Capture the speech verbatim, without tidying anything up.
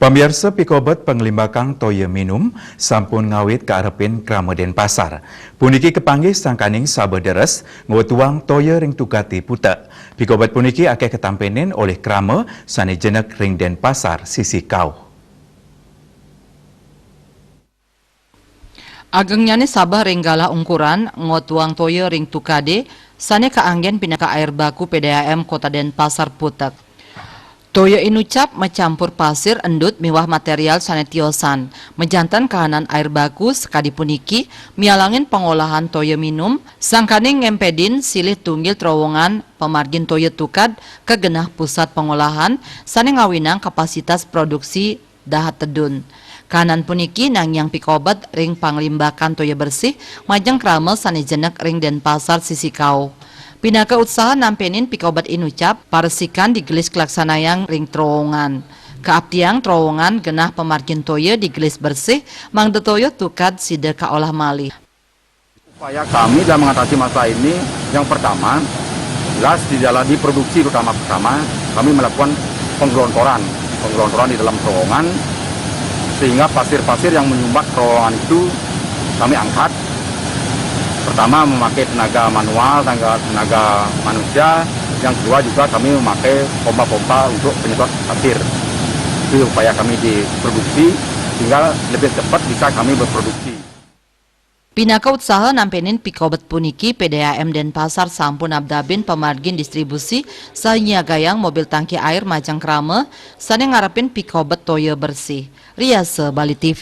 Pamiarsa, pikobet panglimbakan toya minum sampun ngawit kaarepin Krama Denpasar. Puniki kapanggih sangkaning sabeh deres ngwetuang toya ring tukade putek. Pikobet puniki akeh katampenin olih krama sane jenek ring Denpasar sisi kauh. Agengnyane sabeh ring galah ungkuran ngwetuang toya ring tukade sane kaanggen pinaka air baku P D A M Kota Denpasar putek. Toya inucap macampur pasir endut miwah material sane tiosan. Majanten kahanan air baku sakadi puniki mialangin pangolahan toya minum, sangkaning ngempedin silih tunggil terowongan pamargin toya tukad ka genah pusat pangolahan sane ngawinang kapasitas produksi dahat tedun. Kahanan puniki nangiang pikobet ring panglimbakan toya bersih majeng krama sane jenek ring Denpasar sisi kauh. Pinaka utsaha nampenin pikobet inucap, paresikan digelis kalaksanayang ring terowongan. Kaaptiang terowongan genah pamargin toya digelis bersih, mangda toya tukad sida kaolah malih. Upaya kami dalam mengatasi masalah ini, yang pertama, jelas di dalam, di produksi terutama pertama, kami melakukan penggelontoran, penggelontoran di dalam terowongan, sehingga pasir-pasir yang menyumbat terowongan itu kami angkat. Pertama, memakai tenaga manual, tenaga, tenaga manusia. Yang kedua juga kami memakai pompa-pompa untuk penyedot pasir. Itu upaya kami di produksi, sehingga lebih cepat bisa kami berproduksi. Pinaka utsaha nampenin pikobet puniki, P D A M Denpasar sampun abdabin pamargin distribusi saha nyiagayang mobil tangki air majeng krama sane ngarepin pikobet toya bersih. Riasa Bali T V.